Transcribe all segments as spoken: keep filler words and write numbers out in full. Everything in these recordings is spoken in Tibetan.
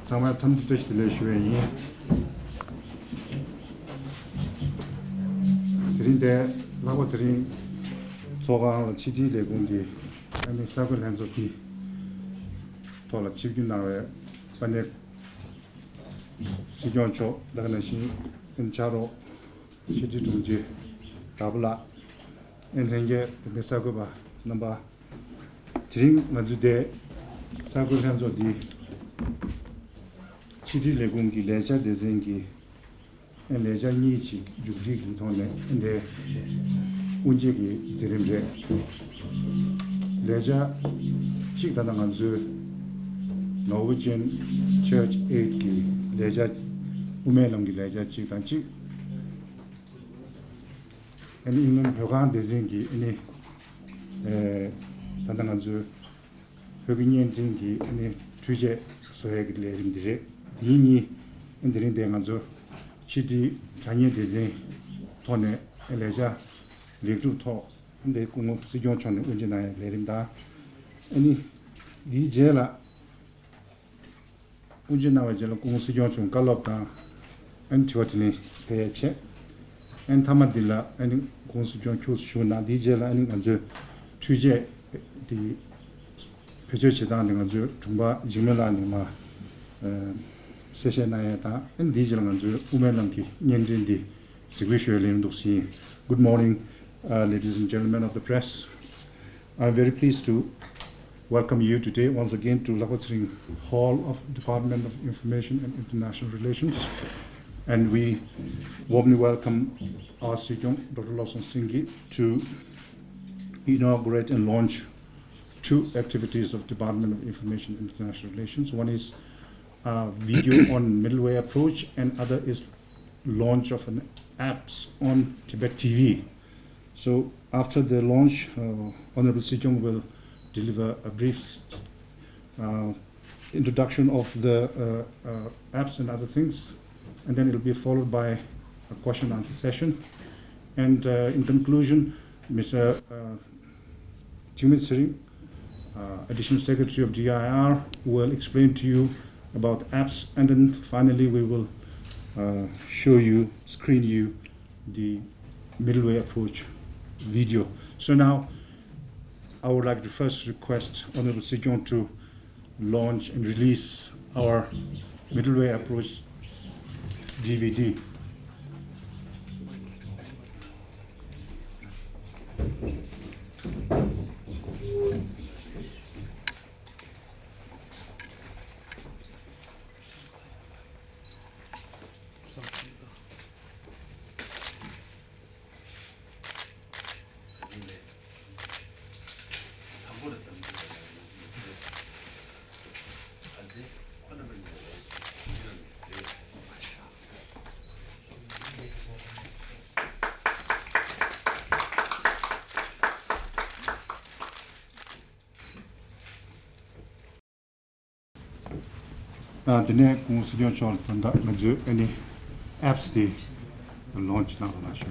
ཚང་མ་འཚམས་འདྲི་བཀྲ་ཤིས་བདེ་ལེགས་ཞུ་ཡས་ཡིན། དེ་རིང་འདིར་ལྷག་པ་ཚེ་རིང་ཚོགས་ཁང་ལ་ཕྱི་དྲིལ་ལས་ཁུངས་ཀྱི་ཨ་ནི་གསར་འགོད་ལྷན་ཚོགས་ཀྱི་ཐོག་ལ་ཆིབས་བསྒྱུར་གནང་བའི་དཔལ་ལྡན་སྲིད་སྐྱོང་མཆོག་དེ་ག་ནང་བཞིན་ཨ་ནི་ཕྱག་རོགས་ཕྱི་དྲིལ་དྲུང་ཆེ་དྭགས་པོ་ལགས། ཨ་ནི་ལྷན་རྒྱས་དེ་འདྲའི་གསར་འགོད་པ་རྣམ་པ། དེ་རིང་ང་ཚོའི་འདིར་གསར་འགོད་ལྷན་ཚོགས་འདི་ཕྱི་དྲིལ་ལས་ཁུངས་ཀྱི་ལས་འཆར་སྡེ་ཚན་གྱི་ལས་འཆར་གཉིས་ཅིག་མཇུག་སྒྲིལ་གྱི་ཐོག་ནས་འདིར་དབུ་འབྱེད་ཀྱི་མཛད་རིམ་རེད། ལས་འཆར་གཅིག་ད་ལྟ་ང་ཚོའི་Norwegian Church Aid གི་ལས་འཆར་དབུ་མའི་ལམ་གྱི་ལས་འཆར་གཅིག་དང་གཅིག་ཨ་ནི་ཨིང་ལན་བོད་ཁང་སྡེ་ཚན་གྱི་ཨ་ནི་ཨེ་ད་ལྟ་ང་ཚོའི་བོད་ཀྱི་བརྙན་འཕྲིན་གྱི་ཨ་ནི་འཕྲུལ་ཆས་བཟོ་ཡས་ཀྱི་ལས་རིམ་འདི་རེད། དེའི་གཉིས་ཨ་ནི་དེ་རིང་འདིར་ང་ཚོ་ཕྱི་དྲིལ་དྲ་བརྙན་སྡེ་ཚན་ཐོག་ནས་ཨ་ལས་འཆར་ལེགས་གྲུབ་ཐོག་འདི་སྐུ་ངོ་སྲིད་སྐྱོང་མཆོག་ནས་དབུ་འབྱེད་གནང་ཡས་ལས་རིམ་དང་། ཨ་ནི་འདིའི་རྗེས་ལ། དབུ་འབྱེད་གནང་བའི་རྗེས་ལ་སྐུ་ངོ་སྲིད་སྐྱོང་མཆོག་བཀའ་སློབ་དང་། ཨ་ནི་དྲི་བ་དྲིས་ལན་སྤེལ་ཡས་བྱས། ཨ་ནི་མཐའ་མ་འདི་ལ་ཨ་ནི་སྐུ་ངོ་སྲིད་སྐྱོང་ཁྱུག་ཙམ་བཞུགས་གནང་། དེའི་རྗེས་ལ་ཨ་ནི་ང་ཚོའི་འཕྲུལ་ཆས་དེ་བེད་སྤྱོད་བྱེད་སྟངས་དེ་ང་ཚོའི་དྲུང་པ་འཇིགས་མེད་ལགས་ནས་མར་ཨ་གསལ་བཤད་གནང་ཡས་དང་། ཨ་ནི་དེའི་རྗེས་ལ་ང་ཚོའི་དབུ་མའི་ལམ་གྱི་བརྙན་འཕྲིན་འདི་གཟིགས་འབུལ་ཞུ་ཡས་ལས་རིམ་འདུག་ཟིན། Good morning, uh, ladies and gentlemen of the press. I'm very pleased to welcome you today once again to Lhagpa Tshering Hall of Department of Information and International Relations. And we warmly welcome our Sejong, Doctor Lobsang Singye, to inaugurate and launch two activities of Department of Information and International Relations. One is uh, video on middle way approach, and other is launch of an apps on Tibet T V. So after the launch, uh, Honorable Sejong will deliver a brief uh, introduction of the uh, uh, apps and other things, and then it'll be followed by a question and answer session. And uh, in conclusion, Mister Uh, Jigme Tshering, uh, Additional Secretary of D I R, will explain to you about apps, and then finally we will uh, show you, screen you the middle way approach video. So now, I would like to first request Honorable Sejong to launch and release our middle way approach D V D. ཨ། དེ་ནས་སྐུ་ངོ་སྲིད་སྐྱོང་མཆོག་ལ་ད་ལྟ་ང་ཚོའི་ཨ་ནི་ཨེབ་སི་དེ་ལོན་ཆི་གནང་རོགས་གནང་ཞུ།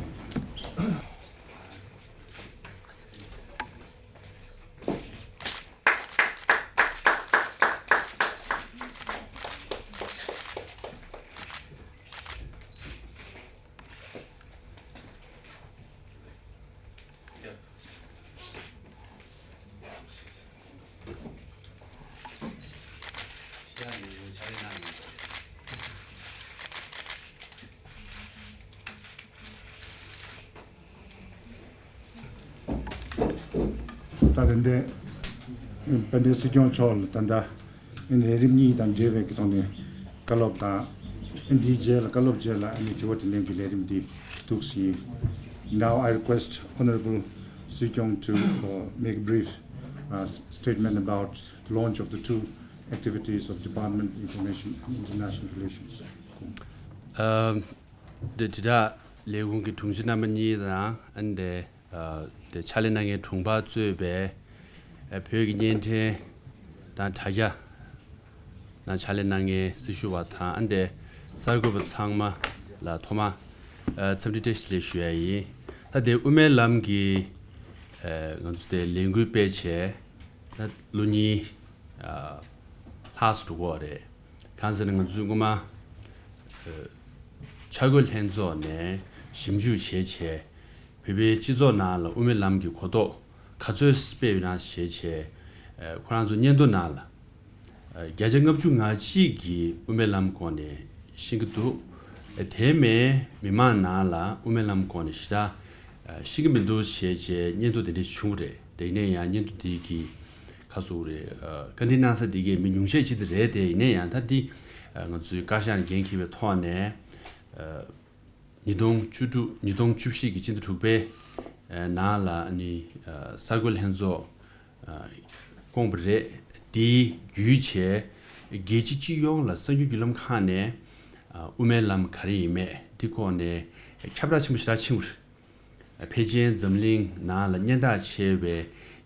ད་དེ་འདྲའི་དཔལ་ལྡན་སྲིད་སྐྱོང་མཆོག་ལ་ད་ལྟ་ལས་རིམ་གཉིས་དང་འབྲེལ་བའི་གི་ཐོག་ནས་བཀའ་སློབ་དང་། འདིའི་རྗེས་ལ་བཀའ་སློབ་རྗེས་ལ་ཨ་ནི་དྲི་བ་དྲིས་ལན་གྱི་ལས་རིམ་འདི་འདུག་ཟིན། Now I request Honorable Sijong to uh, make a brief uh, statement about the launch of the two activities of Department of Information and International Relations. ཨ། འདི་དྲིལ་བསྒྲགས་ལས་ཁུངས་ཀྱི་དྲུང་ཆེ་རྣམ་པ་གཉིས་དང་། ཨ་ནི་དེ་ཨ་དེ་ཕྱག་ལས་གནང་མཁན་དྲུང་པ་གཙོས་པའི་ཨ་བོད་ཀྱི་བརྙན་འཕྲིན་དང་དྲ་རྒྱ་ནང་ཕྱག་ལས་གནང་མཁན་སྲི་ཞུ་བ་དང་། ཨ་ནི་དེ་གསར་འགོད་པ་ཚང་མ་ལ་ཐོག་མར་ཨ་འཚམས་འདྲི་བཀྲ་ཤིས་བདེ་ལེགས་ཞུ་ཡ་ཡིན། ད་དེ་དབུ་མའི་ལམ་གྱི་ཨ་ང་ཚོ་དེ་ལས་འགུལ་སྤེལ་བྱས་ད་ལོ་གཉིས་ཨ་ལྷག་ཙམ་འགྲོ་གི་ཡོད་རེད། གང་ཟེར་ན་ང་ཚོས་སྔོན་མ་ཨ་འཆར་འགོད་ལྷན་ཚོགས་ནས་ཞིབ་འཇུག་བྱས་བྱས། བོད་པའི་སྤྱི་ཚོགས་ནང་ལ་དབུ་མའི་ལམ་གྱི་གོ་རྟོགས་ག་ཚོད་སྤེལ་ཡོད་ན་བྱས་བྱས། ཨ་ཁོ་རང་ཚོ་སྙན་ཐོ་ནང་ལ་ཨ་བརྒྱ་ཆ་ལྔ་བཅུ་ང་གཅིག་གིས་དབུ་མའི་ལམ་སྐོར་ནས་ཤེས་ཀྱི་འདུག་ཨ་དེ་མིན་མི་མང་ནང་ལ་དབུ་མའི་ལམ་སྐོར་ནས་ཞེ་དྲག་ཨ་ཤེས་ཀྱི་མི་འདུག་བྱས་བྱས་སྙན་ཐོ་དེ་འདྲ་བྱུང་བ་རེད། དེ་ཡིན་ན་ཡང་སྙན་ཐོ་དེ་གི་ཁ་གསོ་རེད། ཨ་བཀའ་འདྲི་གནང་ས་དེ་གའི་མི་ཉུང་ཤས་ཅིག་དེ་རེད། དེ་ཡིན་ན་ཡང་ད་འདི་ཨ་ང་ཚོའི་བཀའ་ཤག་ནས་འགན་འཁྱེར་བའི་ཐོག་ནས་ཨ་ཉིས་སྟོང་བཅུ་དྲུག་ཉིས་སྟོང་བཅུ་བཞི་གི་སྤྱི་ཟླ་དྲུག་པའི་ཨ་ནང་ལ་ཨ་ནི་ཨ་གསར་འགོད་ལྷན་ཚོགས་ཨ་བསྐོངས་པ་རེད། དེའི་བརྒྱུད་བྱས་རྒྱལ་སྤྱི་སྤྱི་ཡོངས་ལ་གསར་འགྱུར་བརྒྱུད་ལམ་ཁག་ནས་ཨ་དབུ་མའི་ལམ་ག་རེ་ཡིན་མེད་འདི་སྐོར་ནས་ཁྱབ་བསྒྲགས་ཆེན་པོ་ཞེ་དྲག་ཕྱིན་པ་རེད། ཕལ་ཆེར་འཛམ་གླིང་ནང་ལ་སྙན་གྲགས་ཆེ་བའི་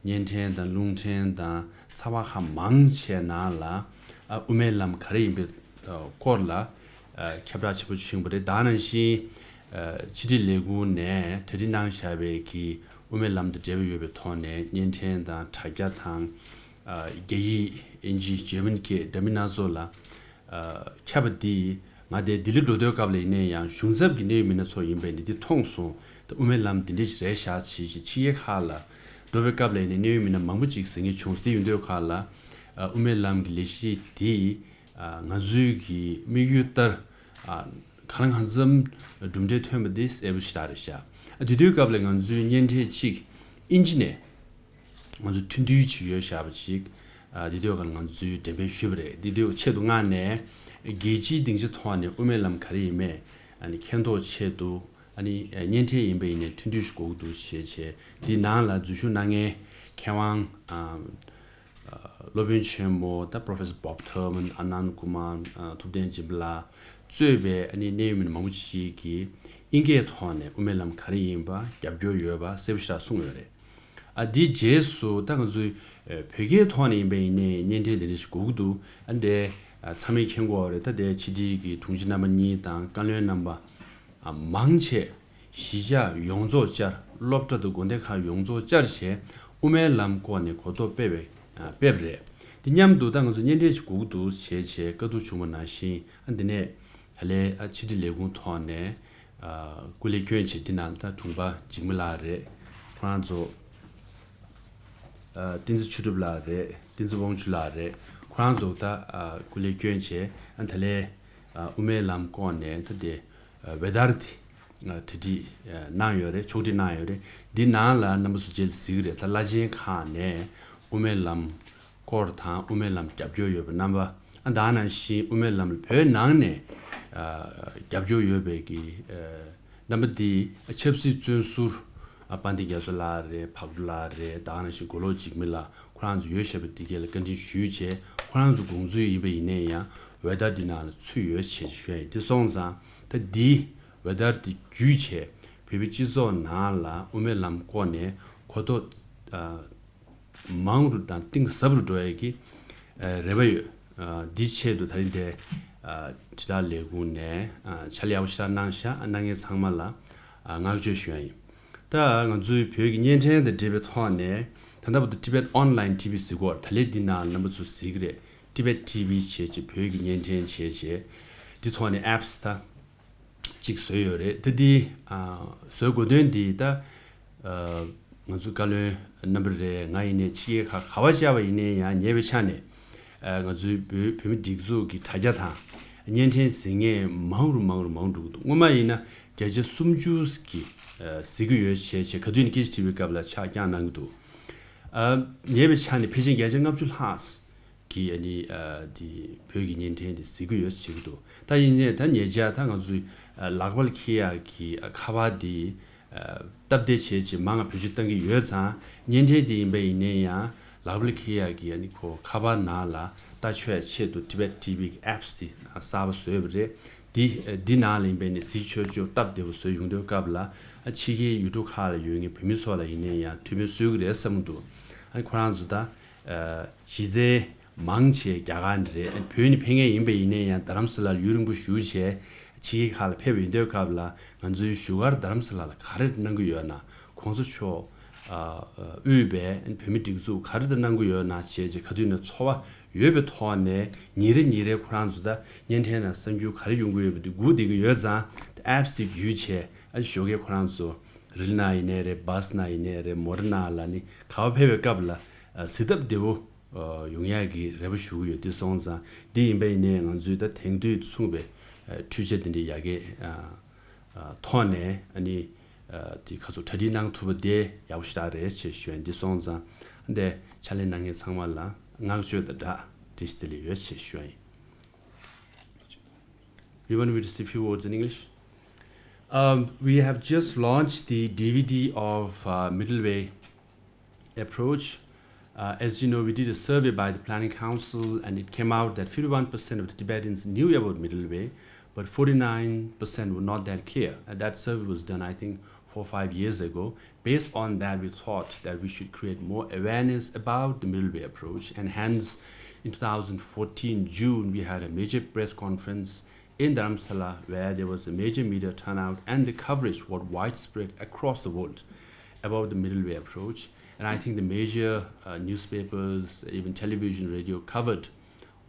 བརྙན་འཕྲིན་དང་རླུང་འཕྲིན་དང་ཚགས་པར་ཁག་མང་ཆེ་ནང་ལ་ཨ་དབུ་མའི་ལམ་ག་རེ་ཡིན་པའི་ཨ་སྐོར་ལ་ཨ་ཁྱབ་བསྒྲགས་ཆེན་པོ་བྱུང་བ་རེད། ད་ནང་བཞིན་ཨ་ཕྱི་དྲིལ་ལས་ཁུངས་ནས་གྲ་སྒྲིག་གནང་བཞག་པའི་གི་དབུ་མའི་ལམ་དང་འབྲེལ་བ་ཡོད་པའི་ཐོག་ནས་བརྙན་འཕྲིན་དང་དྲ་རྒྱ་དང་ཨ་རྒྱ་ཡིག་ཨིན་ཇི་འཇར་མན་སྐད་འདྲ་མིན་སྣ་ཚོགས་ལ། ཨ་ཁྱབ་པ་འདིས་ང་དེ་ལྡི་ལི་འགྲོ་དུས་སྐབས་ལ་ཡིན་ནའི་ཡང་གཞུང་ཚབ་ཀྱི་གནད་ཡོད་མི་སྣ་ཚོ་ཡིན་པས་ནི་འདི་མཐོང་སོང་། ད་དབུ་མའི་ལམ་འདི་འདྲ་ཞིག་རེད་ཤག་ཅེས་ཕྱི་རྒྱལ་ཁག་ལ་འགྲོ་བའི་སྐབས་ལ་ཡིན་ནའི་གནད་ཡོད་མི་སྣ་མང་པོ་ཅིག་གཟིགས་མཁན་བྱུང་སོང་། དེ་ཡིན་དུས་ཁག་ལ་ཨ་དབུ་མའི་ལམ་གྱི་ལས་གཞི་འདིས་ཨ་ང་ཚོའི་གི་དམིགས་ཡུལ་ལྟར་ཨ་གང་ལ་གང་འཚམ་གྲུབ་འབྲས་ཐོན་པ་འདི་གསལ་པོ་ཞེ་དྲག་རེད་ཤག་ཨ་དེ་དུས་སྐབས་ལ་ང་ཚོའི་བརྙན་འཕྲིན་གཅིག་ཨིན་ཇི་ནས། ང་ཚོ་ཐུགས་འདུན་ཅིག་ཡོད་བཞག་པ་ཅིག་ཨ་འདི་དུས་ཀ་ང་ཚོས་འགྲེམས་སྤེལ་ཞུས་པ་རེད། འདི་དུས་ཆེད་དུ་མངགས་ནས་རྒྱལ་སྤྱིའི་སྡིངས་ཆ་ཐོག་ནས་དབུ་མའི་ལམ་ག་རེ་ཡིན་མེད་ཨ་ནི་མཁྱེན་རྟོགས་ཆེད་དུ་ཨ་ནི་བརྙན་འཕྲིན་ཡིན་པ་ཡིན་ནའི་ཐུགས་འདུན་ཞིག་དགོས་ཀྱི་འདུག་ཞེས་བྱས། འདི་ནང་ལ་འཛུལ་ཞུགས་གནང་མཁན་མཁས་དབང་ཨ་ཨ་སློབ་དཔོན་ཆེན་མོ་ད་Professor Bob Thurman, Anand Kumar, ཨ་ཐུབ་བསྟན་སྦྱིན་པ་ལགས་གཙོས་པའི་ཨ་ནི་གནད་ཡོད་མི་སྣ་མང་པོ་ཞིག་གིས་དབྱིན་སྐད་ཐོག་ནས་དབུ་མའི་ལམ་ག་རེ་ཡིན་པ་རྒྱབ་སྐྱོར་ཡོད་པ་གསལ་པོ་ཞེ་དྲག་གསུངས་ཡོད་རེད། ཨ་འདིའི་རྗེས་སུ་ད་ང་ཚོའི་ཨ་བོད་སྐད་ཐོག་ནས་ཡིན་པ་ཡིན་ནའི་བརྙན་འཕྲིན་དེ་འདྲ་ཞིག་དགོས་ཀྱི་འདུག་ཨ་འདི་ཨ་ཚང་མས་མཁྱེན་གྱི་ཡོད་རེད། ད་དེ་ཕྱི་དྲིལ་གྱི་དྲུང་ཆེ་རྣམ་པ་གཉིས་དང་བཀའ་བློན་རྣམ་པ་ཨ་མང་ཆེ་གཞིས་ཆགས་ཡོངས་རྫོགས་བཅར། སློབ་གྲྭ་དང་དགོན་སྡེ་ཁག་ཡོངས་རྫོགས་བཅར་བྱས་དབུ་མའི་ལམ་སྐོར་ནས་གོ་རྟོགས་སྤེལ་བའི་ཨ་སྤེལ་བ་རེད། དེ་མཉམ་དུ་ད་ང་ཚོ་བརྙན་འཕྲིན་ཞིག་དགོས་ཀྱི་འདུག་བྱས་བྱས་བཀའ་བསྡུར་བྱུང་བ་ནང་བཞིན་ཨ་འདི་ནས་ད་ལས་ཨ་ཕྱི་དྲིལ་ལས་ཁུངས་ཐོག་ནས་ཨ་སྐུ་ལས་བསྐྱོན་བྱས། འདི་ནང་ད་དྲུང་པ་འཇིགས་མེད་ལགས་རེད། ཁོ་རང་ཚོ་ཨ་བསྟན་འཛིན་ཆོས་གྲུབ་ལགས་རེད། བསྟན་འཛིན་དབང་ཕྱུག་ལགས་རེད། ཁོ་རང་ཚོ་ད་ཨ་སྐུ་ལས་བསྐྱོན་བྱས་ཨ་ད་ལས་ཨ་དབུ་མའི་ལམ་སྐོར་ནས་ད་དེ་ཨ་ཝེ་དར་དེ་ཨ་གྲ་སྒྲིག་ཨ་གནང་ཡོད་རེད། ཕྱོགས་སྒྲིག་གནང་ཡོད་རེད། འདི་ནང་ལ་རྣམ་པ་ཚོ་རྗེས་ལ་གཟིགས་ཀྱི་རེད། ད་བླ་ཆེན་ཁག་ནས་དབུ་མའི་ལམ་སྐོར་དང་དབུ་མའི་ལམ་རྒྱབ་སྐྱོར་ཡོད་པ་རྣམ་པ། ཨ་ད་ནང་བཞིན་དབུ་མའི་ལམ་ལ་བོད་ནང་ནས་ཨ་རྒྱབ་སྐྱོར་ཡོད་པའི་གི་ཨ་རྣམ་པ་འདི་ཨ་ཆབ་སྲིད་བཙོན་ཟུར་ཨ་དཔལ་ལྡན་རྒྱ་མཚོ་ལགས་རེད། འཕགས་བོད་ལགས་རེད། ད་ནང་བཞིན་མགོ་ལོག་འཇིགས་མེད་ལགས་ཁོ་རང་ཚོ་ཡོད་བཞག་པ་འདི་གས་ལ་བཀའ་དྲིན་ཞུས་བྱས། ཁོ་རང་ཚོ་དགོངས་ཚུལ་ཡིན་པ་ཡིན་ནའི་ཡང་ཝེ་དར་འདི་ནང་ལ་ཚུད་ཡོད་བྱས་ཞུ་ཡ་ཡིན། དེ་སོང་ཙང་ད་འདི་ཝེ་དར་འདི་བརྒྱུད་བྱས་བོད་པའི་སྤྱི་ཚོགས་ནང་ལ་དབུ་མའི་ལམ་སྐོར་ནས་གོ་རྟོགས་ཨ་མང་རུ་དང་གཏིང་ཟབ་རུ་འགྲོ་ཡས་ཀྱི་ཨ་རེ་བ་ཡོད། ཨ་འདི་ཆེད་དུ་ད་རིང་འདི་ཨ་དྲིལ་བསྒྲགས་ལས་ཁུངས་ནས་ཨ་ཕྱག་ལས་ཡག་པོ་ཞེ་དྲག་གནང་ཤག་ཨ་གནང་མཁན་ཚང་མ་ལ་ཨ་བསྔགས་བརྗོད་ཞུ་ཡ་ཡིན། ད་ང་ཚོའི་བོད་ཀྱི་བརྙན་འཕྲིན་དང་འབྲེལ་བའི་ཐོག་ནས་ད་ལྟ་བར་དུ་Tibet Online T V ཟེར་གྱི་ཡོད་རེད། ད་ལན་འདི་ནང་རྣམ་པ་ཚོ་གཟིགས་ཀྱི་རེད། Tibet T V བྱས་བྱས་བོད་ཀྱི་བརྙན་འཕྲིན་བྱས་བྱས་འདི་ཐོག་ནས་apps ད་གཅིག་བཟོས་ཡོད་རེད། ད་འདི་ཨ་བཟོ་དགོས་དོན་འདི་ད་ཨ་ང་ཚོ་བཀའ་བློན་རྣམ་པ་རེད། ང་ཡིན་ནའི་ཕྱི་རྒྱལ་ཁག་ག་པར་བཅར་བ་ཡིན་ནའི་ཡང་ཉེ་བའི་ཆ་ནས་ཨ་ང་ཚོའི་བོད་བོད་མི་སྒྲིག་འཛུགས་ཀྱི་དྲ་རྒྱ་དང་བརྙན་འཕྲིན་གཟིགས་མཁན་མང་རུ་མང་རུ་མང་རུ་འགྲོ་གི་འདུག་སྔོན་མ་ཡིན་ན་བརྒྱ་ཆ་སུམ་ཅུ་གིས་ཨ་གཟིགས་ཀྱི་ཡོད་བྱས་བྱས་ག་དུས་ནས་སྐད་ཆ་དྲིས་པའི་སྐབས་ལ་ཕྱག་བརྐྱངས་གནང་གི་འདུག་ཨ་ཉེ་བའི་ཆ་ནས་ཕལ་ཆེར་བརྒྱ་ཆ་ལྔ་བཅུ་ལྷག་གིས་ཨ་ནི་ཨ་དེ་བོད་ཀྱི་བརྙན་འཕྲིན་དེ་གཟིགས་ཀྱི་ཡོད་ཟེར་གྱི་འདུག་ད་ཡིན་ནའི་ད་ཉེ་ཆར་ད་ང་ཚོས་ཨ་ལག་པར་འཁྱེར་ཡག་གི་ཨ་ཁ་པར་དེ་ཨ་སྟབས་བདེ་བྱས་བྱས་མང་ང་བེད་སྤྱོད་གཏང་གི་ཡོད་ཙང་། བརྙན་འཕྲིན་དེ་ཡིན་པ་ཡིན་ནའི་ཡང་ལག་པར་འཁྱེར་ཡག་གི་ཨ་ནི་ཁོ་ཁ་པར་ནང་ལ་ལྟ་ཆོག་ཡག་ཆེད་དུ་Tibet T V གི་apps དེ་གསར་པ་བཟོས་པ་རེད། འདི་འདི་ནང་ལ་ཡིན་པ་ཡིན་ནའི་གཟིགས་ཆོག་ཆོག་སྟབས་བདེ་པོ་བཟོས་ཡོང་དུས་སྐབས་ལ་ཨ་ཕྱི་རྒྱལ་ཡུལ་གྲུ་ཁག་ལ་ཡོད་མཁན་བོད་མི་ཚོ་ལ་ཡིན་ནའི་ཡང་ཐུགས་ཕན་གསོས་ཀྱི་རེད་བསམ་གྱི་འདུག་ཨ་ཁོ་རང་ཚོ་ད་ཨ་གཞི་རྩའི་མང་ཆེ་རྒྱ་གར་ནས་རེད། བོད་ནས་ཕེབས་མཁན་ཡིན་པ་ཡིན་ནའི་ཡང་རྡ་རམ་ས་ལར་ཡུན་རིང་པོ་བཞུགས་བྱས་ཕྱི་རྒྱལ་ཁག་ལ་ཕེབས་ཡོང་དུས་སྐབས་ལ་ང་ཚོའི་བཞུགས་སྒར་རྡ་རམ་ས་ལ་ལ་ག་རེ་གནང་གི་ཡོད་ན། གོང་ས་མཆོག་ ཨ་དབུས་པའི་བོད་མི་སྒྲིག་འཛུགས་ག་རེ་ད་གནང་གི་ཡོད་ན་བྱས་རྗེས་ག་དུས་ན་ཚོར་བ་ཡོད་པའི་ཐོག་ནས་ཉིན་རེ་ཉིན་རེ་ཁོ་རང་ཚོ་ད་བརྙན་འཕྲིན་ནང་གསར་འགྱུར་ག་རེ་ཡོང་གི་ཡོད་པ་དེ་སྒུག་བསྡད་ཀྱི་ཡོད་ཙང་དེ་apps་དེ་བརྒྱུད་བྱས་ཨ་ཞོགས་ཀས་ཁོ་རང་ཚོ་རི་ལི་ནང་ཡིན་ནའི་རེད། བྷ་སི་ནང་ཡིན་ནའི་རེད། མོ་ཊ་ནང་ལ་ནི་ག་པར་ཕེབས་པའི་སྐབས་ལ་ཨ་གཟིགས་ཐབས་བདེ་བོ་ཨ་ཡོང་ཡག་གི་རེ་བ་ཞུ་གི་ཡོད། དེ་སོང་ཙང་འདི་ཡིན་པ་ཡིན་ནའི་ང་ཚོས་ད་དེང་དུས་མཚུངས་པའི་ཨ་འཕྲུལ་ཆས་དེ་འདྲའི་ཡ་གི་ཨ་ཨ་ཐོག་ནས་ཨ་ནི་ཨ་དེ་ག་ཚོད་གྲ་སྒྲིག་གནང་ཐུབ་པ་དེ་ཡག་པོ་ཞེ་དྲག་རེད་ཅེས་ཞུ་ཡིན། འདི་སོང་ཙང་འདི་ཕྱག་ལས་གནང་མཁན་ཚང་མ་ལ་བསྔགས་བརྗོད་དང་སྦྲགས་བཀྲ་ཤིས་བདེ་ལེགས་ཡོད་ཅེས་ཞུ་ཡིན། You want me to say a few words in English? Um, we have just launched the D V D of uh, Middle Way Approach. Uh, as you know, we did a survey by the Planning Council, and it came out that fifty-one percent of the Tibetans knew about Middle Way, but forty-nine percent were not that clear. And that survey was done, I think, four or five years ago. Based on that, we thought that we should create more awareness about the Middle Way approach, and hence, in two thousand fourteen June, we had a major press conference in Dharamsala, where there was a major media turnout and the coverage was widespread across the world about the Middle Way approach. And I think the major uh, newspapers, even television, radio covered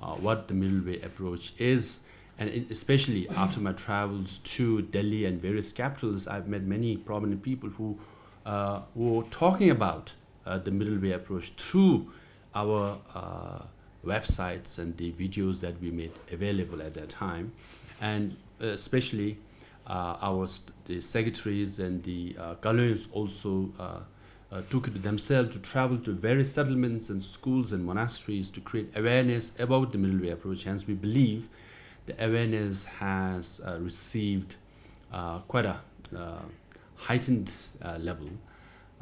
uh, what the Middle Way approach is. And it, especially after my travels to Delhi and various capitals, I've met many prominent people who uh, were talking about uh, the Middle Way approach through our uh, websites and the videos that we made available at that time. And uh, especially uh, our st- the secretaries and the uh, Kaloyans also uh, uh, took it to themselves to travel to various settlements and schools and monasteries to create awareness about the Middle Way approach. Hence, we believe the awareness has uh, received uh, quite a uh, heightened uh, level.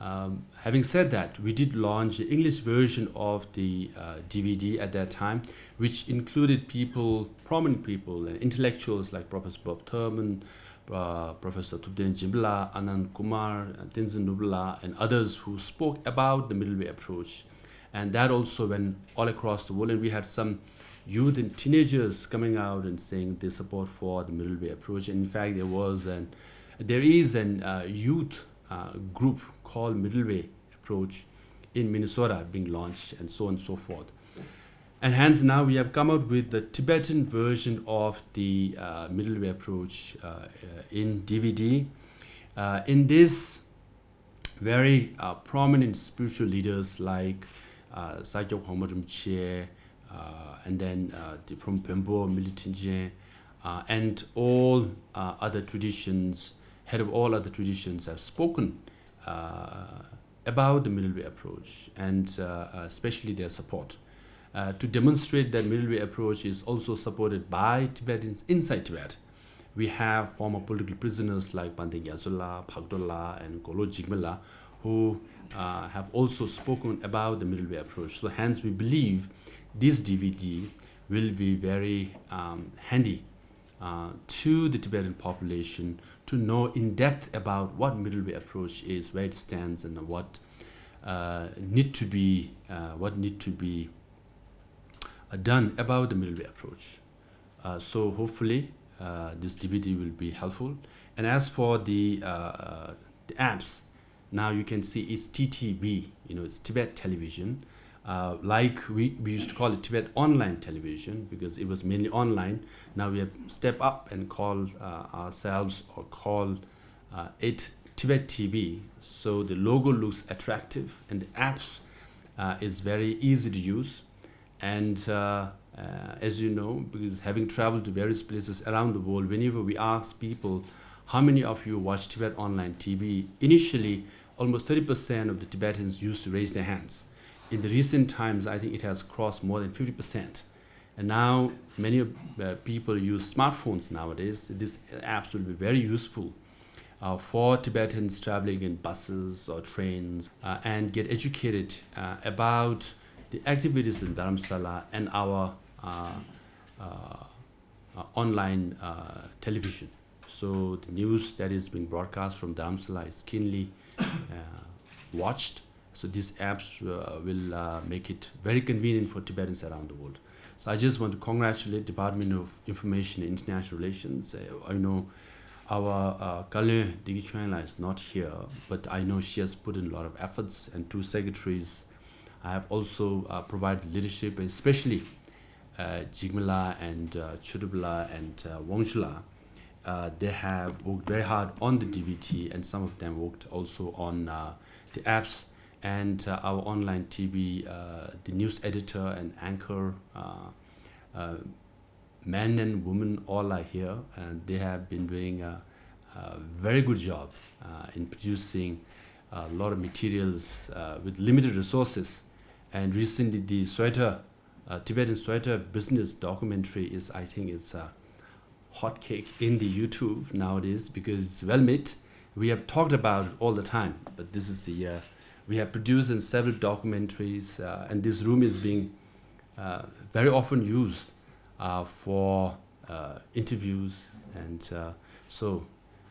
Um, having said that, we did launch the English version of the uh, D V D at that time, which included people, prominent people, and intellectuals like Professor Bob Thurman, uh, Professor Thubten Jhimbala, Anand Kumar, uh, Tenzin Nubla, and others who spoke about the middle way approach. And that also went all across the world. And we had some youth and teenagers coming out and saying they support for the middle way approach. And in fact, there was an there is an uh, youth uh, group called Middle Way Approach in Minnesota being launched, and so on and so forth. And hence now we have come out with the Tibetan version of the uh, middle way approach uh, uh, in D V D. Uh, in this, very uh, prominent spiritual leaders like uh, Sakya Khongma Rinpoche, uh, and then uh, the from Pembo Militinje, uh, and all uh, other traditions, head of all other traditions, have spoken uh, about the middle way approach and uh, uh, especially their support uh, to demonstrate that middle way approach is also supported by Tibetans inside Tibet. We have former political prisoners like Bante Gyatso La, Phakdo La, and Golo Jigme La, who uh, have also spoken about the middle way approach. So hence, we believe this D V D will be very um, handy uh, to the Tibetan population to know in depth about what middle way approach is, where it stands, and what uh, need to be uh, what need to be uh, done about the middle way approach. Uh, so hopefully uh, this D V D will be helpful. And as for the uh, uh, the apps, now you can see it's T T V, you know, it's Tibet Television. Uh, like we, we used to call it Tibet Online Television because it was mainly online. Now we have stepped up and called uh, ourselves or called uh, it Tibet T V. So the logo looks attractive and the apps uh, is very easy to use. And uh, uh, as you know, because having traveled to various places around the world, whenever we ask people, how many of you watch Tibet Online T V? Initially, almost thirty percent of the Tibetans used to raise their hands. In the recent times, I think it has crossed more than fifty percent. And now, many uh, people use smartphones nowadays. These apps will be very useful uh, for Tibetans traveling in buses or trains uh, and get educated uh, about the activities in Dharamsala and our uh, uh, uh, online uh, television. So the news that is being broadcast from Dharamsala is keenly uh, watched. So these apps uh, will uh, make it very convenient for Tibetans around the world. So I just want to congratulate Department of Information and International Relations. Uh, I know Our uh, Kalyan Digi Chuen is not here, but I know she has put in a lot of efforts, and two secretaries. I have also uh, provided leadership, especially uh, Jigmala and uh, Chudubla and uh, Wangshula. Uh, they have worked very hard on the D V T, and some of them worked also on uh, the apps and uh, our online T V, uh, the news editor and anchor, uh, uh, men and women all are here, and they have been doing a, a very good job uh, in producing a lot of materials uh, with limited resources. And recently, the sweater, uh, Tibetan sweater business documentary is, I think, it's a hot cake in the YouTube nowadays because it's well made. We have talked about it all the time, but this is the year we have produced in several documentaries, uh, and this room is being uh, very often used uh, for uh, interviews. And uh, so,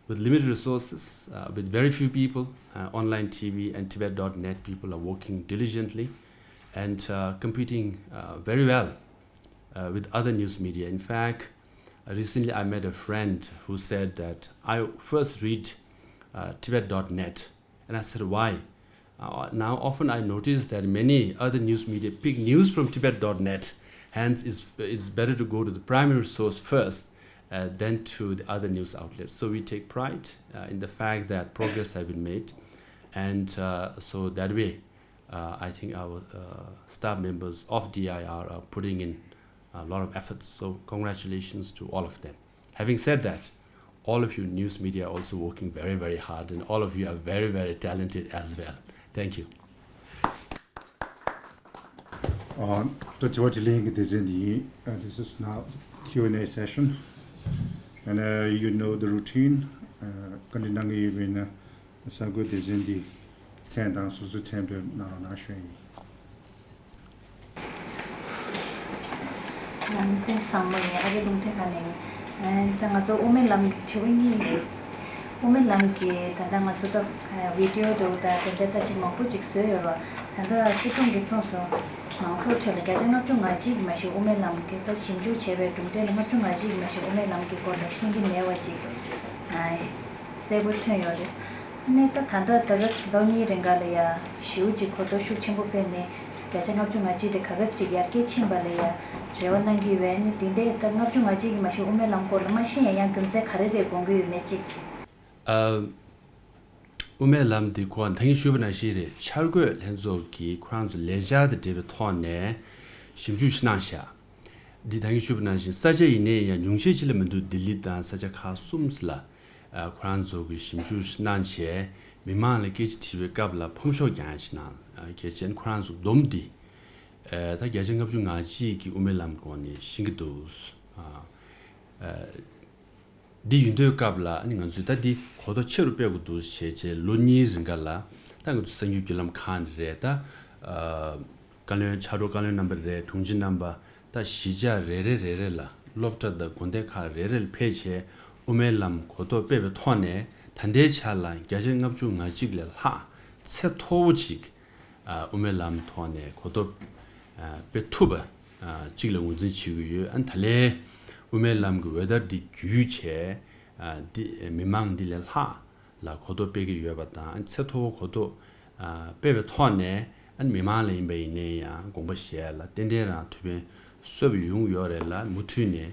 with limited resources, uh, with very few people, uh, online T V and Tibet dot net people are working diligently and uh, competing uh, very well uh, with other news media. In fact, uh, recently I met a friend who said that I first read uh, Tibet dot net, and I said, "Why?" Uh, now, often I notice that many other news media pick news from Tibet dot net, hence, it's, it's better to go to the primary source first uh, than to the other news outlets. So, we take pride uh, in the fact that progress has been made, and uh, so that way, uh, I think our uh, staff members of D I R are putting in a lot of efforts. So, congratulations to all of them. Having said that, all of you news media are also working very, very hard, and all of you are very, very talented as well. Thank you. ཨ། ད་དྲི་བ་དྲིས་ལན་གྱི་སྡེ་ཚན་འདི་ཡིན། Uh, this is now Q and A session. And uh, you know the routine. Uh, བཀའ་འདྲི་གནང་གི་ཡོད་པ་ཡིན་ན། གསར་འགོད་སྡེ་ཚན་འདི་མཚན་དང་སོ་སོའི་མཚན་བཏོན་གནང་རོགས་གནང་ཞུ་ཡ་ཡིན། ལམ་སྟོན་བཟང་མོ་ཡིན། ཨ་རི་རླུང་འཕྲིན་ཁང་ནས་ཡིན། ད་ང་ཚོ་དབུ་མའི་ལམ་གྱི་དྲི་བ་གཉིས་ཡོད། དབུ་མའི་ལམ་གྱི་ད་ལྟ་ང་ཚོ་ད་བི་ཌི་ཡོ་འདྲ་བོ་དང་དེ་འདྲ་ད་ཅིག་མང་པོ་ཅིག་བཟོས་ཡོད་རེད། ད་ལྟ་སྲིད་སྐྱོང་གིས་གསུངས་སོང་། མང་ཚོགས་ཁྲོད་ལ་བརྒྱ་ཆ་ལྔ་བཅུ་ང་གཅིག་མ་གཏོགས་དབུ་མའི་ལམ་གྱི་ད་ཞིབ་འཇུག་བྱས་པའི་གྲུབ་འབྲས་ལ་ལྔ་བཅུ་ང་གཅིག་མ་གཏོགས་དབུ་མའི་ལམ་གྱི་སྐོར་ལ་ཤེས་ཀྱི་མེད་པ་ཅིག་གསལ་པོ་ཐོན་ཡོད་རེད། ནས་ད་ད་ལྟ་ད་ལྟ་ལོ་གཉིས་རིང་ག་ལ་ཡ་ཞེ་པོ་ཅིག་གོ་རྟོགས་ཤུགས་ཆེན་པོ་སྤེལ་ནས་བརྒྱ་ཆ་ལྔ་བཅུ་ང་གཅིག་དེ་ག་ག་ཅིག་ཡར་རྒྱས་ཕྱིན་པ་ལ་ཡ་རེ་བ་གནང་གི་ཡོད་པས། ནི་དེ་འདྲའི་ད་ལྔ་བཅུ་ང་གཅིག་གི་མ་གཏོགས་དབུ་མའི་ལམ་སྐོར་ལ་མ་ཤེས་ཡ་ཡང་རྒྱུ་མཚན་ག་རེ་རེད་དགོངས་ཀྱི་ཡོད་མེད་ཅིག་ཨ། དབུ་མའི་ལམ་འདི་ཁོ་ད་གིན་ཞུས་པ་ནང་བཞིན་རེད། འཆར་འགོད་ལྷན་ཚོགས་ཀྱིས་ཁོ་རང་ཚོ་ལས་འཆར་དང་འབྲེལ་བའི་ཐོག་ནས་ཞིབ་འཇུག་ཞིག་གནང་བཞག་འདི་ད་གིན་ཞུས་པ་ནང་བཞིན་ས་ཆ་ཡིན་ནའི་ཡང་ཉུང་ཤས་ཅིག་ལས་མི་འདུག་ལྡི་ལི་དང་ས་ཆ་ཁག་གསུམ་ལ་ཁོ་རང་ཚོ་གིས་ཞིབ་འཇུག་ཞིག་གནང་བྱས། མི་མང་ལ་སྐད་ཆ་དྲིས་པའི་སྐབས་ལ་ཕོམ་ཤོག་ཀྱང་ཞིག་གནང་། གལ་ཆེན་ཁོ་རང་ཚོ་བསྡོམས་འདི་ད་བརྒྱ་ཆ་ལྔ་བཅུ་ང་གཅིག་གི་དབུ་མའི་ལམ་སྐོར་ནས་ཤེས་ཀྱི་འདུག་འདི་ཡིན་དུས་སྐབས་ལ་ཨ་ནི་ང་ཚོས་ད་འདི་གོ་རྟོགས་ཆེ་རུ་སྤེལ་དགོས་འདུག་བྱས་རྗེས་ལོ་གཉིས་རིང་ག་ལ་ད་ང་ཚོ་གསར་འགྱུར་བརྒྱུད་ལམ་ཁག་ནས་རེད། ད་བཀའ་བློན་ཕྱག་རོགས་བཀའ་བློན་རྣམ་པ་རེད། དྲུང་ཆེ་རྣམ་པ་ད་གཞིས་ཆགས་རེ་རེ་རེ་རེ་ལ་སློབ་གྲྭ་དང་དགོན་སྡེ་ཁག་རེ་རེ་ལ་ཕེབས་བྱས་དབུ་མའི་ལམ་གོ་རྟོགས་སྤེལ་བའི་ཐོག་ནས་ད་ལྟའི་ཆ་ལ་བརྒྱ་ཆ་ལྔ་བཅུ་ང་གཅིག་ལས་ལྷག་ཚད་མཐོ་བོ་ཅིག་དབུ་མའི་ལམ་ཐོག་ནས་གོ་རྟོགས་སྤེལ་ཐུབ་པ་གཅིག་ལ་ངོས་འཛིན་བྱེད་ཀྱི་ཡོད། ཨ་ནི་ད་ལན་དབུ་མའི་ལམ་གྱི་འོད་སྟར་འདི་བརྒྱུད་བྱས་འདི་མི་མང་འདི་ལས་ལྷག་ལ་གོ་རྟོགས་སྤེལ་གྱི་ཡོད་པ་དང་། ཨ་ནི་ཚད་མཐོ་བོ་གོ་རྟོགས་སྤེལ་བའི་ཐོག་ནས་ཨ་ནི་མི་མང་ལ་ཡིན་པ་ཡིན་ནའི་ཡང་དགོངས་པ་བཞེས་ལ་ཏན་ཏན་རང་ཐུགས་ཕན་གསོས་པ་ཡོང་ཡོད་རེད་ལ་མུ་མཐུད་ནས་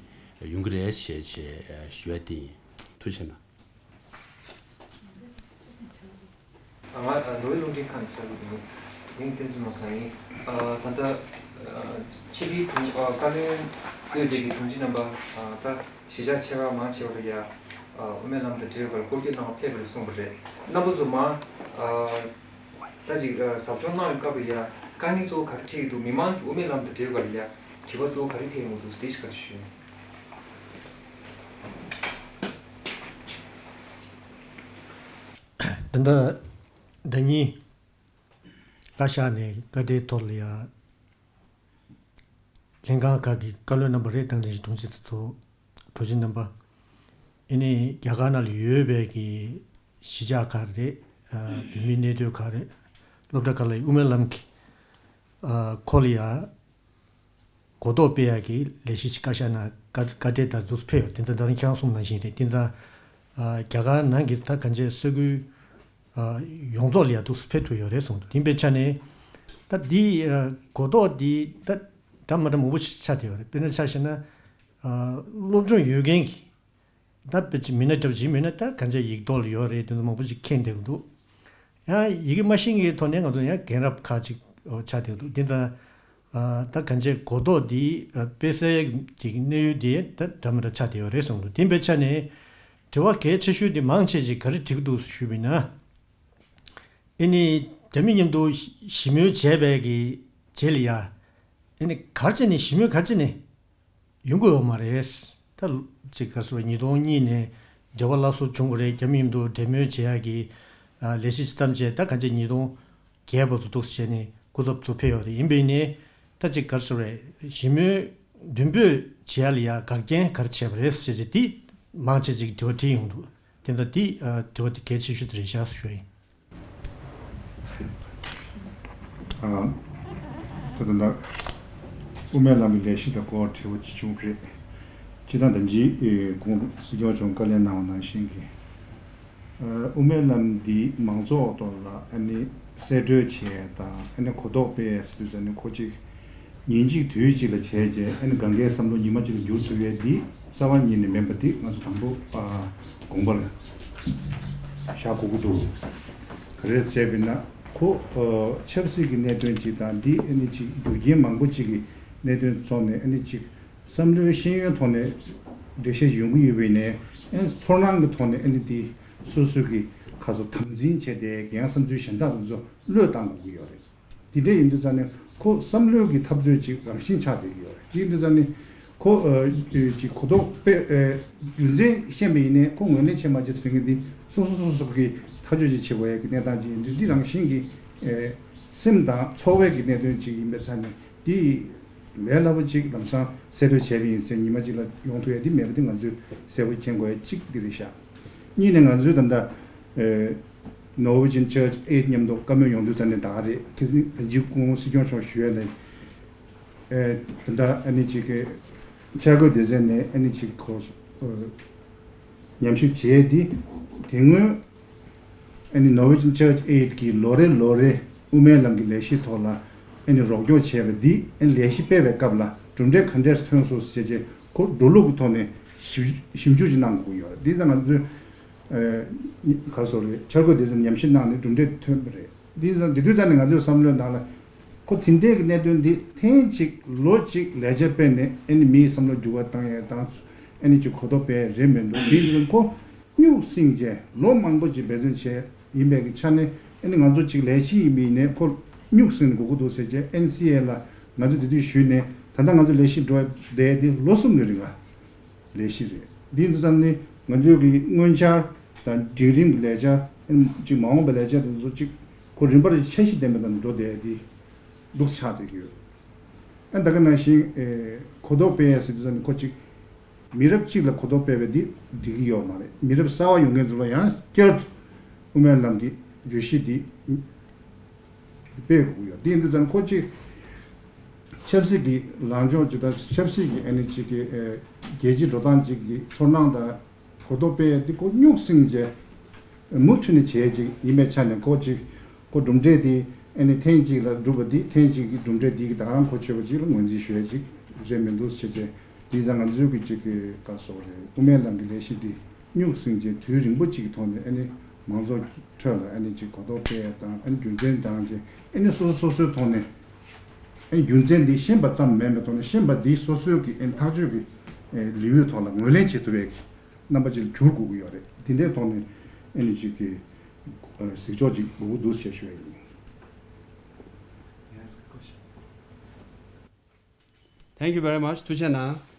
ཡོང་གི་རེད་ཞེས་བྱས་ཞུ་ཡ་དེ་ཡིན། ཐུགས་རྗེ་གནང་། ང་ནོར་ཝེ་རླུང་འཕྲིན་ཁང་གི་གསར་འགོད་པ་ཡིན། མིང་བསྟན་འཛིན་མོ་བཟང་ཡིན། ད་ལྟ་ཕྱི་དྲིལ་དྲུང་བཀའ་བློན་དབུས་སྡེ་གི་དྲུང་ཆེ་རྣམ་པ་ད་གཞིས་ཆགས་ཆེ་བ་མང་ཆེ་བ་ལ་ཡ་དབུ་མའི་ལམ་དང་འབྲེལ་བའི་སྐོར་སྐྱོད་གནང་བ་ཕེབས་པ་རེད་གསུངས་པ་རེད། རྣམ་པ་ཚོ་མ་ད་ཅིག་ཟབ་སྦྱོང་གནང་བའི་སྐབས་ལ་ཡ་དཀའ་ངལ་གཙོ་བོ་ག་རེ་འཕྲད་ཀྱི་འདུག་མི་མང་གིས་དབུ་མའི་ལམ་དང་འབྲེལ་བ་ལ་ཡ་དྲི་བ་གཙོ་བོ་ག་རེ་འཕེལ་ཡོང་གི་འདུག་དེ་ཞིག་ག་རེ་ཞུ་ཡོང་། ད་ལྟ་ཟླ་ཉིན་བཀའ་ཤག་ནས་བཀའ་ཁྲིའི་ཐོག་ལ་ཡ་ལྷན་ཁང་ཁག་གི་བཀའ་བློན་རྣམ་པ་རེད། དང་དེ་བཞིན་དྲུང་ཆེ་ཚོ་དྲུང་ཆེ་རྣམ་པ་ཨེ་ནི་རྒྱ་གར་ནང་ལ་ཡོད་པའི་གི་གཞིས་ཆགས་ཁག་རེད། བོད་མིའི་གནས་སྡོད་ཁག་རེད། སློབ་གྲྭ་ཁག་ལ་དབུ་མའི་ལམ་གྱི་ཁོ་ལ་ཡ་གོ་རྟོགས་སྤེལ་ཡག་གི་ལས་གཞི་ཞིག་བཀའ་ཤག་ནང་བཀའ་བཀའ་འབྲེལ་དང་འདུག་ཕེབས་ཡོད། དེ་ལྟར་ད་རིང་ཁྱེད་རང་གསུངས་ནང་བཞིན་རེད། དེ་ལྟར་ ཨ་རྒྱ་གར་ནང་གི་ད་གང་ཅི་ས་ཁུལ་ཨ་ཡོངས་རྫོགས་ལ་ཡ་འདུག་སེ་ཕེབས་ཐུབ་ཡོད་རེད་གསུངས་འདུག་དེ་འབའི་ཆ་ནས་ད་འདི་ཨ་གོ་རྟོགས་འདི་ད་འདྲ་མི་འདྲ་མང་པོ་ཞིག་ཆགས་བསྡད་ཡོད་རེད། དཔེར་ན་ཆ་བཞག་ན་ཨ་སློབ་སྦྱོང་ཡོད་མཁན་གྱི་ད་དཔེ་ཅིག་མི་སྣ་འདྲ་པོ་ཅིག་མིན་ན་ད་གང་ཅི་ཡིག་ཐོག་ལ་ཡོད་རེད། དེ་ཚོ་མང་པོ་ཅིག་མཁྱེན་བསྡད་ཀྱི་འདུག་ཡང་ཡི་གེ་མ་ཤེས་མཁན་གྱི་ཐོག་ནས་ང་ཚོ་ཡང་རྒན་རབས་ཁག་ཅིག་ཆགས་བསྡད་འདུག་དེ་ད་ད་གང་ཅི་གོ་རྟོགས་འདི་སྤེལ་སའི་གི་གནས་ཡུལ་དེ་ད་འདྲ་མི་འདྲ་ཆགས་བསྡད་ཡོད་རེད་གསུངས་འདུག་དེ་འབའི་ཆ་ནས་དྲི་བ་གལ་ཆེ་ཤོས་དེ་མང་ཆེ་ཅིག་ག་རེ་དྲིས་ཀྱི་འདུག་ཞུས་པ་ཡིན་ན། ཨེ་ནི་རྒྱ་མི་མཉམ་དུ་ཞི་མོལ་བྱས་པའི་གི་རྗེས་ལ་ཡ། ཨེ་ནི་ག་རེ་བྱས་ནས་ཞི་མོལ་ག་རེ་བྱས་ནས་ཡོང་གི་ཡོད་མ་རེད། ད་ཅིག་ག་རེ་ཟེར་བ་ཉིས་སྟོང་གཉིས་ནས་འབྲེལ་བ་སླར་གསོ་བྱུང་བ་རེད། རྒྱ་མི་མཉམ་དུ་འབྲེལ་མོལ་བྱེད་ཡག་གི་ཨ་ལས་གཞི་ཅིག་བརྩམས་བྱས་ད་གང་ཅི་ཉིས་སྟོང་བརྒྱད་བར་དུ་འདུག་སེ་བྱས་ནས་སྐུ་ཚབ་ཚོ་ཕེབས་ཡོད་རེད། ཡིན་པས་ནས་ད་ཅིག་ག་རེ་ཟེར་བ་རེད། ཞི་མོལ་མདུན་སྤོས་བྱེད་ཡག་ལ་ཡ་འགག་རྐྱེན་ག་རེ་བྱས་པ་རེད་ཟེར་བྱས་དེ་མང་ཆེ་ཅིག་དྲི་བ་དྲིས་ཡོང་འདུག་དེ་འདྲ་དེ་ཨ་དྲི་བ་དེ་གལ་ཆེ་ཤོས་དེ་རེད་ཤག་ཞུ་ཡིན། ཨ། ད་ལྟ་དབུ་མའི་ལམ་གྱི་ལས་གཞི་དང་སྐོར་དྲི་བ་ཅིག་བྱུང་རེད། སྤྱིར་བཏང་ད་ཅི་ཨེ་གོང་སྲིད་སྐྱོང་མཆོག་བཀའ་ལན་གནང་བ་ནང་བཞིན་གྱི། ཨ་དབུ་མའི་ལམ་འདི་མང་ཚོགས་ཐོག་ལ་ཨ་ནི་གསལ་བཀྲོལ་བྱས་དང་ཨ་ནི་གོ་རྟོགས་སྤེལ་ཟེར་དུས་ཙམ་ནས་ཁོ་གཅིག་ཉིན་གཅིག་དུས་གཅིག་ལ་བྱས་རྗེས་ཨ་ནི་གང་གའི་བསམ་བློ་ཉི་མ་གཅིག་ལ་འགྱུར་ཐུབ་ཡས་འདི་རྩ་བ་ཉིད་ནས་མིན་པ་འདི་ང་ཚོ་དང་པོ་ཨ་དགོངས་པ་ལ་བཞག་དགོས་ཀྱི་འདུག་ག་རེ་བྱས་པས་ན་ཁོ་ཨ་ཆབ་སྲིད་ཀྱི་གནད་དོན་གཅིག་དང་འདི་ཨ་ནི་གཅིག་རྒྱུ་རྐྱེན་མང་པོ་གཅིག་གི་གནད་དོན་ཚོགས་ནས་ཨ་ནི་གཅིག་བསམ་བློའི་ཤེས་ཡོན་ཐོག་ནས་འགྲེལ་བཤད་ཡོང་གི་ཡོད་པ་ཡིན་ནའི་ཨ་ནི་ཚོར་སྣང་གི་ཐོག་ནས་ཨ་ནི་འདི་སོ་སོ་གི་ཁ་སོ་དམ་འཛིན་བྱས་ཏེ་ཡང་བསམ་ཚུལ་གཞན་དག་དེ་ཚོ་བློས་བཏང་དགོས་ཀྱི་ཡོད་རེད། དེ་འདྲ་ཡིན་དུས་ཙང་ནས་ཁོ་བསམ་བློའི་གི་འཐབ་རྩོད་ཅིག་རང་བཞིན་ཆགས་བསྡད་ཀྱི་ཡོད་རེད། དེ་ཡིན་དུས་ཙང་ནས་ཁོ་ཨ་ཅིག་གོ་རྟོགས་སྤེལ་ཨ་རྒྱུ་མཚན་ཤེས་པ་ཡིན་ནའི་ཁོ་ངོས་ལེན་བྱེད་མ་བྱེད་ཟེར་མཁན་འདི་སོ་སོ་སོ་སོ་གི་ཐག་གཅོད་ཅིག་བྱེད་དགོས་ཡ་གི་གནས་སྟངས་ཅིག་ཡིན་དུས་འདི་རང་བཞིན་གྱི་ཨ་སེམས་དང་ཚོར་བའི་གི་གནད་དོན་ཅིག་ཡིན་པའི་ཆ་ནས་འདི་ལས་སླ་པོ་ཅིག་ལམ་སང་གསལ་བཀྲོལ་བྱས་པ་ཡིན་ཟེར་ཉི་མ་གཅིག་ལ་ཡོང་ཐུབ་ཡ་འདི་མེད་པ་འདི་ང་ཚོས་གསལ་པོ་མཁྱེན་དགོས་ཡ་གཅིག་འདི་རེད་ཤག་གཉིས་ནས་ང་ཚོས་ད་ལྟ་ཨ་Norwegian Church Aid མཉམ་དུ་བཀའ་མོལ་ཡོང་དུས་ཙམ་ནས་ད་ག་རེད། ཁ་སང་ད་ཅི་སྐུ་ངོ་སྲིད་སྐྱོང་མཆོག་ཞུ་ཡ་ནས་ཨེ་ད་ལྟ་ཨ་ནི་ཅིག་གི་འཆར་འགོད་སྡེ་ཚན་ནས་ཨ་ནི་ཅིག་གོ་ཨ་ཉམས་ཞིབ་བྱས་ཏེ་དེ་སྔོན་ཨ་ནི་Norwegian Church Aid གིས་ལོ་རེ་ལོ་རེ་དབུ་མའི་ལམ་གྱི་ལས་གཞིའི་ཐོག་ལ་ཨ་ནི་རོགས་སྐྱོར་བྱས་པ་འདི་ཨ་ནི་ལས་གཞི་སྤེལ་བའི་སྐབས་ལ་གྲུབ་འབྲས་ག་འདྲས་ཐོན་སོང་ཟེར་བྱས་ཁོ་འགྲོ་ལུགས་ཀྱི་ཐོག་ནས་ཞིབ་ཞིབ་འཇུག་ཅིག་གནང་དགོས་ཀྱི་ཡོད་རེད། འདི་ཙང་ང་ཚོས་ཨ་ག་རེ་ཟེར་རེད། འཆར་འགོད་སྡེ་ཚན་ཉམས་ཞིབ་གནང་ནས་གྲུབ་འབྲས་ཐོན་པ་རེད། འདི་ཙང་དེ་དུས་ཙང་ནས་ང་ཚོའི་བསམ་བློའི་ནང་ལ་ཁོ་དེ་འདྲའི་གི་གནད་དོན་འདི་ཐེངས་གཅིག་ལོ་གཅིག་ལས་བྱ་སྤེལ་ནས་ཨ་ནི་མིའི་བསམ་བློ་འགྱུར་བ་བཏང་ཡས་དང་ཨ་ནི་ཅིག་གོ་རྟོགས་སྤེལ་ཡས་རེད་མི་འདུག་དེ་ཡིན་དུས་ཙང་ཁོ་སྨྱུག་བསྲིངས་བྱས་ལོ་མང་པོ་ཅིག་འབད་བརྩོན་བྱས་ཡིན་པའི་གི་ཆ་ནས་ཨ་ནི་ང་ཚོ་ཅིག་ལས་བྱེད་ཡིན་པ་ཡིན་ནའི་ཁོ་སྨྱུག་བསྲིངས་ནས་དགོས་ཀྱི་འདུག་ཟེར་བྱས་ཨེན་སི་ཨེ་ལ་ང་ཚོ་དེ་དུས་ཞུས་ནས་ད་ལྟ་ང་ཚོ་ལས་གཞི་འགྲོ་བསྡད་དེ་ལོ་གསུམ་གི་རིང་ལ། ལས་གཞི་རེད། འདི་ཡིན་དུས་ཙང་ནི་ང་ཚོའི་གི་སྔོན་འཆར་དང་སྒྲིག་རིམ་གྱི་ལས་འཆར་ཅིག་མ་འོངས་པའི་ལས་འཆར་དེ་ཚོ་ཅིག་ཁོ་རིམ་པར་འཆར་གཞི་ལྡན་པ་དང་འགྲོ་བསྡད་དེ་འདུག་ཆགས་བསྡད་ཀྱི་ཡོད། ཨ་ད་ག་ནང་བཞིན་ཨེ་གོ་རྟོགས་སྤེལ་ཡས་ཟེར་དུས་ཙང་ནི་ཁོ་ཅིག་མི་རབས་གཅིག་ལ་གོ་རྟོགས་སྤེལ་བས་འདི་འགྲིག་གི་ཡོད་མ་རེད། མི་རབས་གསར་བ་ཡོང་མཁན་ཚོ་ལ་ཡང་བསྐྱར་དུ་དབུ་མའི་ལམ་གྱི་བརྗོད་གཞི་འདི་སྤེལ་དགོས་ཀྱི་ཡོད། དེ་ཡིན་དུས་ཙང་ཁོ་ཅིག་ཆབ་སྲིད་ཀྱི་ལངས་ཕྱོགས་ཅིག་དང་ཆབ་སྲིད་ཀྱི་ཨ་ནི་ཅིག་གི་ཨེ་རྒྱལ་སྤྱིའི་འགྲོ་སྟངས་ཅིག་གི་ཚོར་སྣང་དང་གོ་རྟོགས་སྤེལ་ཡས་དེ་ཁོ་སྨྱུག་བསྲིངས་བྱས་མུ་མཐུད་ནས་བྱས་ཅིག་ཡིན་པའི་ཆ་ནས་ཁོ་ཅིག་ཁོ་གྲུབ་འབྲས་དེ་ཨ་ནི་ཐེངས་གཅིག་ལ་གྲུབ་པ་འདི་ཐེངས་གཅིག་གི་གྲུབ་འབྲས་འདི་གི་ད་ག་རང་གོ་ཆོད་པ་ཅིག་ལ་ངོས་འཛིན་ཞུ་ཡས་ཅིག་རེད་མི་འདུག་ཟེར་བྱས། དེ་ཙང་ང་ཚོའི་གི་ཅིག་གི་བཀའ་སོགས་རེད། དབུ་མའི་ལམ་གྱི་ལས་གཞི་འདི་སྨྱུག་བསྲིངས་བྱས་དུས་རིང་པོ་ཅིག་གི་ཐོག་ནས་ཨ་ནི་མང་ཚོགས་ཀྱི་ཁྲོད་ལ་ཨ་ནི་ཅིག་གོ་རྟོགས་སྤེལ་ཡས་དང་ཨ་ནི་རྒྱུ་མཚན་དྲངས་བྱས་ཨ་ནི་སོ་སོ་སོ་སོའི་ཐོག་ནས་ཨ་ནི་རྒྱུ་མཚན་འདི་ཤེས་པ་ཙམ་མིན་པའི་ཐོག་ནས་ཤེས་པ་འདི་སོ་སོའི་གི་ཨ་ནི་ཐག་གཅོད་ཀྱི་ཨ་ལེའུའི་ཐོག་ལ་ངོས་ལེན་བྱེད་ཐུབ་པའི་གི་རྣམ་པ་ཅིག་ལ་འགྱུར་དགོས་ཀྱི་ཡོད་རེད། དེ་འདྲའི་ཐོག་ནས་ཨ་ནི་ཅིག་གི་ཨ་གཟིགས་ཕྱོགས་ཅིག་དགོས་ཀྱི་འདུག་ཞེས་ཞུ་ཡ་ཡིན། Thank you very much. ཐུགས་རྗེ་གནང་།